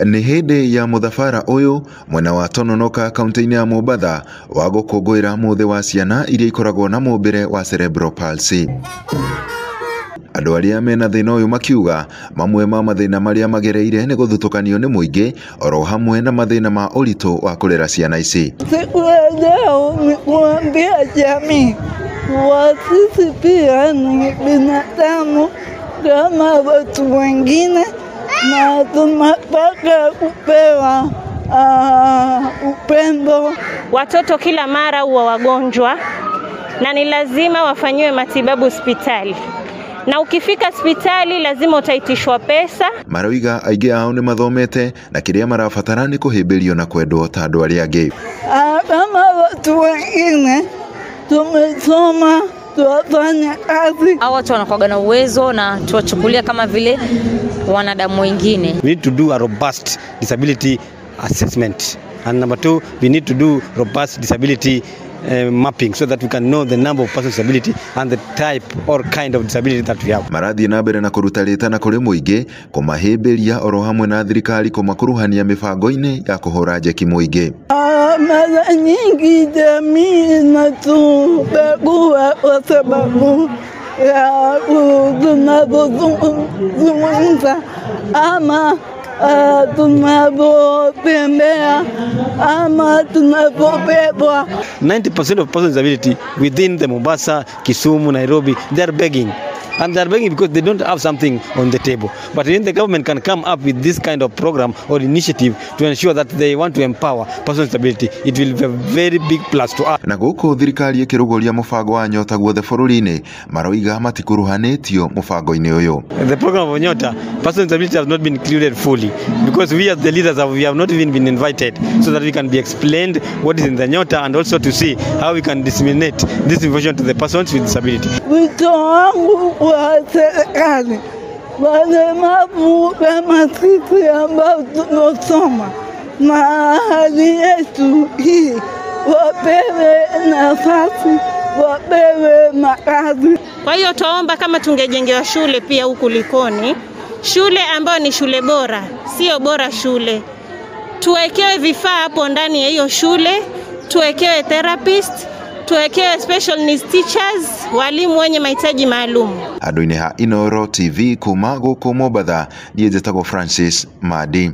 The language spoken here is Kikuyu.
Nĩ hĩndĩ ya mũthabara ũyũ mwena wa Tononoka kaunti-inĩ ya Mombatha wa gũkũngũĩra mũthĩ wa ciana iria ikoragwo na mũmbĩre wa cerebral palsy. Andũ arĩa mena thĩna ũyũ makiuga mamwe ma mathĩna marĩa magereire nĩ gũthutũkanio nĩ mũingĩ oro hamwe na mathĩna ma ũritũ wa kũrera ciana ici. Siku ya leo ni kuambia jamii kuwa sisi pia ni binadamu kama watu wengine na tunataka kupewa upendo. Watoto kila mara huwa wagonjwa na ni lazima wafanyiwe matibabu hospitali. Na ukifika hospitali lazima utaitishwa pesa. Maroiga aingĩ ao nĩ mathomete na kĩrĩa marabatara nĩ kũhĩmbĩrio na kwendwo ta andũ arĩa angĩ. Kama watu wengine tumesoma, tuwafanya kazi. Hao watu wanakuwa na uwezo na tuwachukulia kama vile wanadamu wengine. We need to do a robust disability assessment. And number two, we need to do robust disability mapping so that we can know the number of persons with disability and the type or kind of disability that we have. Marathiĩ na mbere na kũruta rĩtana kũrĩ mũingĩ kũmahĩmbĩria oro hamwe na thirikari kũmakuruhania mĩbango-inĩ ya kũhũra njeki mũingĩ. Mara nyingi jamii inatubagua kwa sababu ya tunavyozungumza ama tunavyotembea ama tunavyobebwa. 90% of persons with disability within the Mombasa, Kisumu, Nairobi, they are begging. And they are begging because they don't have something on the table. But then the government can come up with this kind of program or initiative to ensure that they want to empower persons with disability. It will be a very big plus to us. Na gũkũ thirikari ĩkĩrũgũria mũbango wa Nyota guothe bũrũri-inĩ, maroiga matikuruhanĩtio mũbango-inĩ ũyũ. The program of Nyota, persons with disability have not been included fully because we as the leaders we have not even been invited so that we can be explained what is in the Nyota and also to see how we can disseminate this information to the persons with disability. Wito wangu kwa serikali, walemavu kama sisi ambao tunasoma na hali yetu hii, wapewe nafasi, wapewe makazi. Kwa hiyo tuomba kama tungejengewa shule pia huku Likoni, shule ambayo ni shule bora, sio bora shule. Tuwekewe vifaa hapo ndani ya hiyo shule, tuwekewe therapist, tuwekewe special needs teachers, walimu wenye mahitaji maalum. Handũ-inĩ ha Inooro TV kuma gũkũ Mombatha, niĩ njĩtagwo Francis Madi.